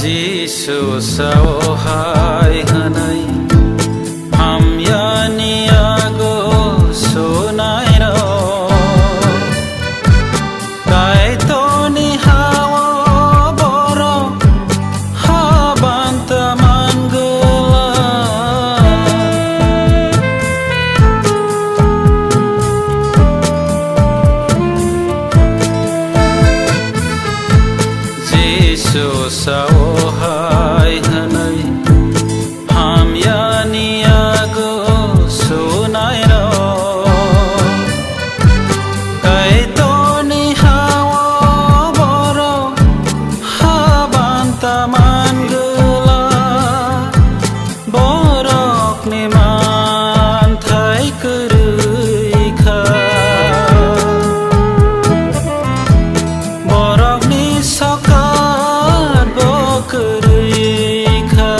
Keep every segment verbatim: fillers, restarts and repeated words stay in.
Jisu sao hai hwnwi, hamyani yago sunairok. Kaitorni ha-o borok habanta man glak. Jisu sao hai hwnwi, hamyani yago sunairok. Kaitorni ha-o borok habanta man glak. Borokni manthai kwrwi kha. Borokni sokat bo kwrwi kha.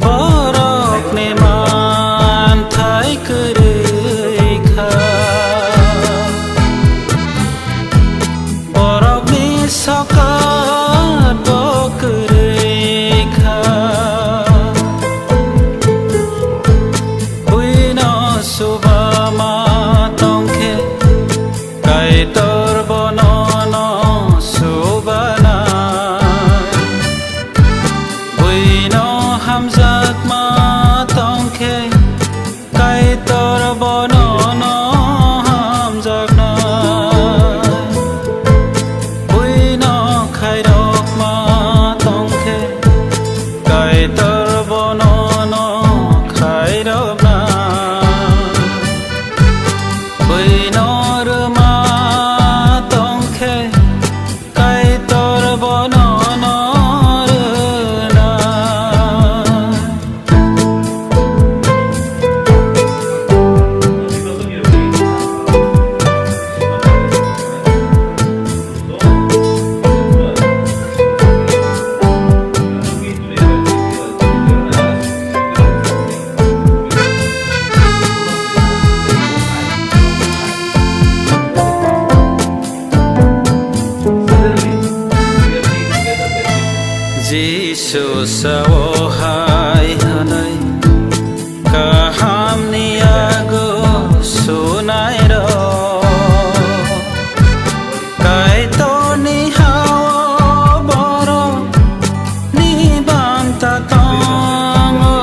Borokni manthai kwrwi kha. Borokni sokat bo kwrwi kha. Buino suba ma tongkhe, Kaitor bono no subanai. Buino hamjakma tongkhe, Kaitor bono no hamjaknai. Buino khairokma tongkhe, Kaitor bono no khairoknai. Buino rwma tongkhe, Kaitor bono no rwna. Jisu sao hai hwnwi, kahamni yago sunairok. Kaitorni ha-o borok ni banta tongo.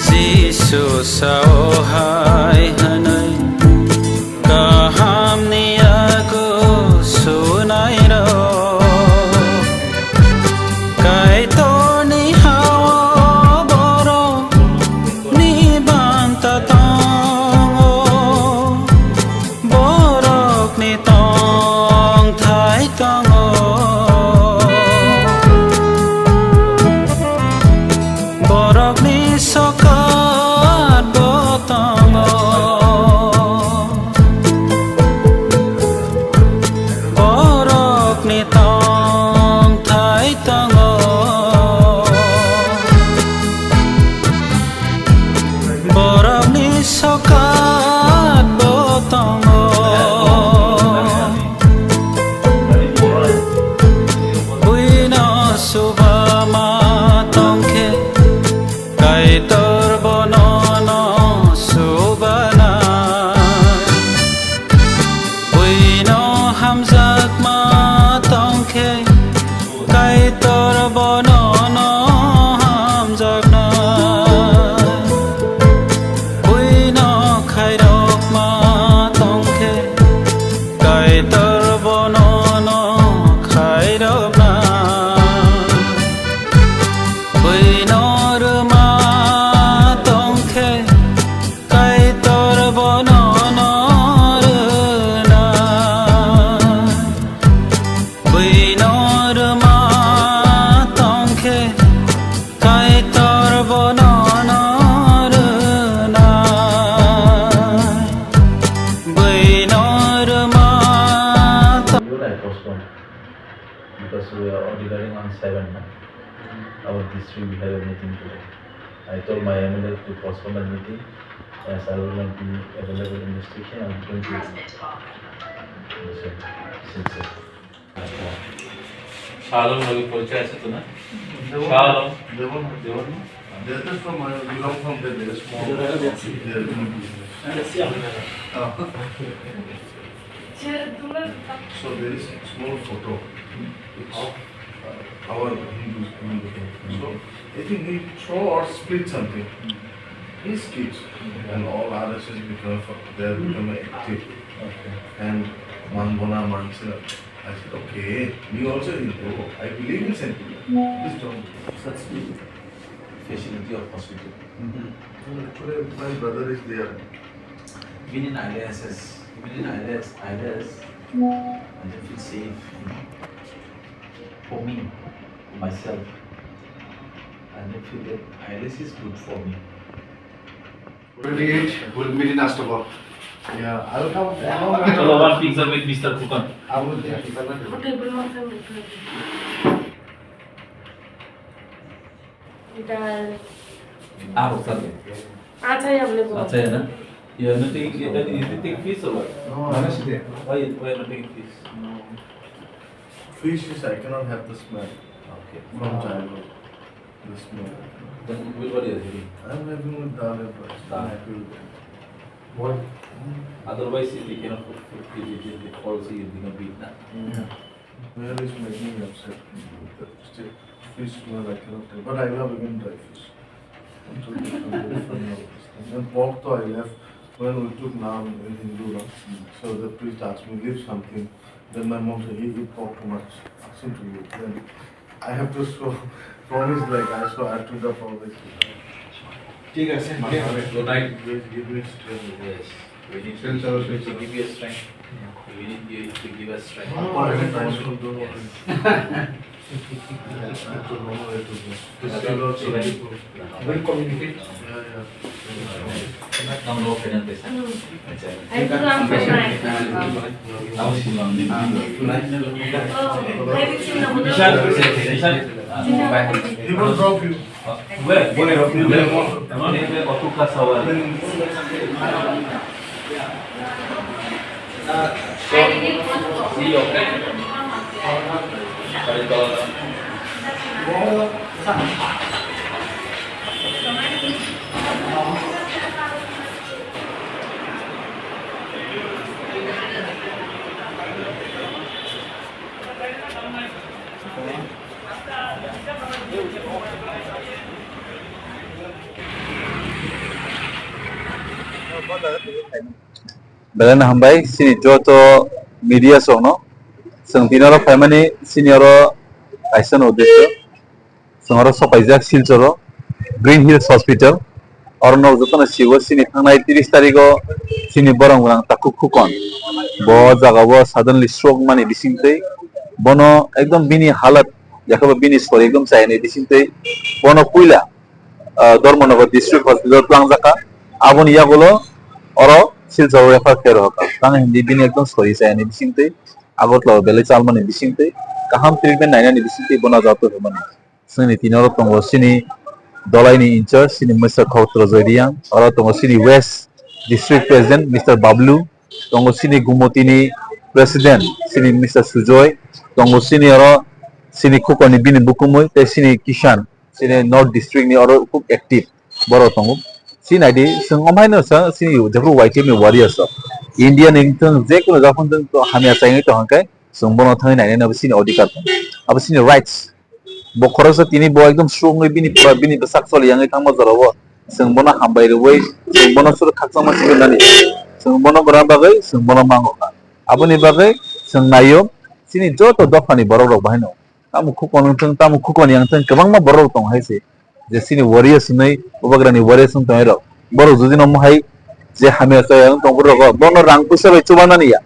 Jisu sao hai hwnwi, kahamni yago sunairok. Kaitorni ha-o borok ni banta tongo. Borokni tongthai tongo. Borokni sokat bo tongo. Borokni tongthai tongo. Borokni sokat bo tongo. Buino suba ma tongkhe, Kaitor bono no subana. Buino hamjakma tongkhe, Kaitor bono no hamjakna. Buino khairokma tongkhe, Kaitor bono no khairokna. Buino rwma tongkhe, Kaitor bono no rwna. Buino rwma tongkhe, Kaitor bono no rwna. Buino rwma tong- Because we are ordering on seven, no? Our district, we have a meeting today. I told my M L A to postpone the meeting as I will not be available in the station. I'm going to listen. Since, uh, Shalom, lagi porichai ase to na? Shalom. They were, they were, they are just from, uh, belong from the, the small, they are doing business. So there is a small photo. It's, uh, our Hindus, Hindu thing. So I think he throw or split something. His kids and all others is become, they are become active. And Mangbona Mansa, I said, "Okay, me also Hindu. I believe in sentiment. Please don't." Such facility of hospital. Actually, my brother is there. Even in I L S, even in I L S, I L S, I don't feel safe, you know, for me, for myself. I don't feel that I L S is good for me. Twenty-eight, we'll meet in Astambol. Yeah, I will come. Hello, one picture with Mister Khokon. I will take it. Dal. Ah, rok sal. Acha ya bole bo. Acha ya na? You are not taking, you are not, you take fish or what? No, honestly. Why, why not taking fish? No. Fish is, I cannot have the smell. Okay. From childhood. The smell. Then what, what are you having? I'm having with dal and rice. Dal. I'm happy with that. What? Otherwise, if you cannot cook food, if you just fall sick, you become weak, na? Yeah. Where is making upset? Still, fish smell I cannot take. But I love even dry fish. And pork though I left when we took Nam in Hindu, no? So the priest asked me, "Leave something." Then my mom said, "He eat pork too much. Ask him to leave." Then I have to show, promise, like, I show, I took the promise. ঠিক আছে, ঠিক আছে। Good night. Please give me strength. Yes. We need to, we need to give you a strength. We need you to give us strength. Yes. Yes. We'll communicate. Yeah, yeah. He will drop you. Belai no hambai chini joto media rokno. Chwng tini oro phaimani chini oro kaisa no uddesyo. Chwng oro sopaijak Silchoro Green Hills Hospital. Oro nok jotono sibo chini thangnai tris tarigo chini borok rang Takhuk Khukon. Bo jaga o suddenly stroke mani bisingtwi bono ekdom bini halat, yakhe bo bini sori ekdom chayani bisingtwi bono puila, ah, Dharmanagar District Hospital twlangjakha. Aboni yagulo oro Silchar refer khe rohorkha. Tamo hindi bini ekdom sori chayani bisingtwi Agartala belai chalmani bisingtwi kaham treatment nainani bisingtwi bono jotto hwnmani. Chini tini oro tongo chini dolaini in charge chini Mister Khoktra Joy Reang, oro tongo chini West District President Mister Bablu, tongo chini Gumotini President chini Mister Sujoy, tongo chini oro chini Khukoni bini bukumui tei chini Kishan. Chini North District ni oro khub active borok tongo. Chini naidi, chwng omo haino sa, chini jephru Y T F ni warriors rok. India ni wngthung, je kono jaga wngthung, hamya chaywi tong hwnkhe, chwng bono thangwi nainai no chini odhikar tongo. Abo chini rights. Bo khoroksa tini bo ekdom strong wi bini pura, bini bwsak choli yangwi thangma jorao. Chwng bono hambai rwui, chwng bono suru khakchangma sibirnani. Chwng bono gorna bagwi, chwng bono mango kha. Aboni bagwi chwng naio, chini joto dophani borok rok bahaino. Tamo Khukon wngthung, tamo Khukon yangthung, kwbangma borok tong hai se. Je chini warriors hinwi, Bubagrani warriors wng tong hai rok. Borok jodi no mohai je hamya chaya wng tong borok, bono rang puisa bai chubanani ya.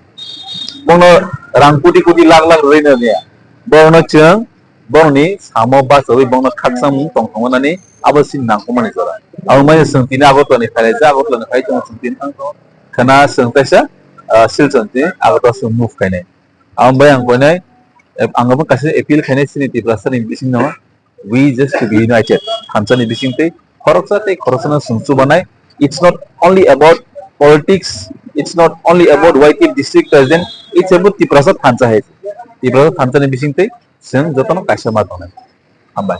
Bono rang koti koti lakh lakh rwui nani ya. Bono chwng, boroni samo bachawi bono khakchang tong thangmani abo chini nangkukmani jora. Abo mani chwng tini Agartala ni phailai jak, Agartala ni phai tongo chwng tini thang tongo. Khana chwng kaisa, ah, Silchar ni Agartala chwng move khainai. Abo bai ang koinai, eh, ang abo kaisa appeal khainai chini Tiprasa ni bising no, we just to be united. Thansa ni bising tei Khoroksa tei khoroksano chwng chubanai. It's not only about politics, it's not only about Y T F district president, it's about Tiprasa thansa hai. Tiprasa thansa ni bising tei chwng jotono kaisa ma tongnai. Hambai.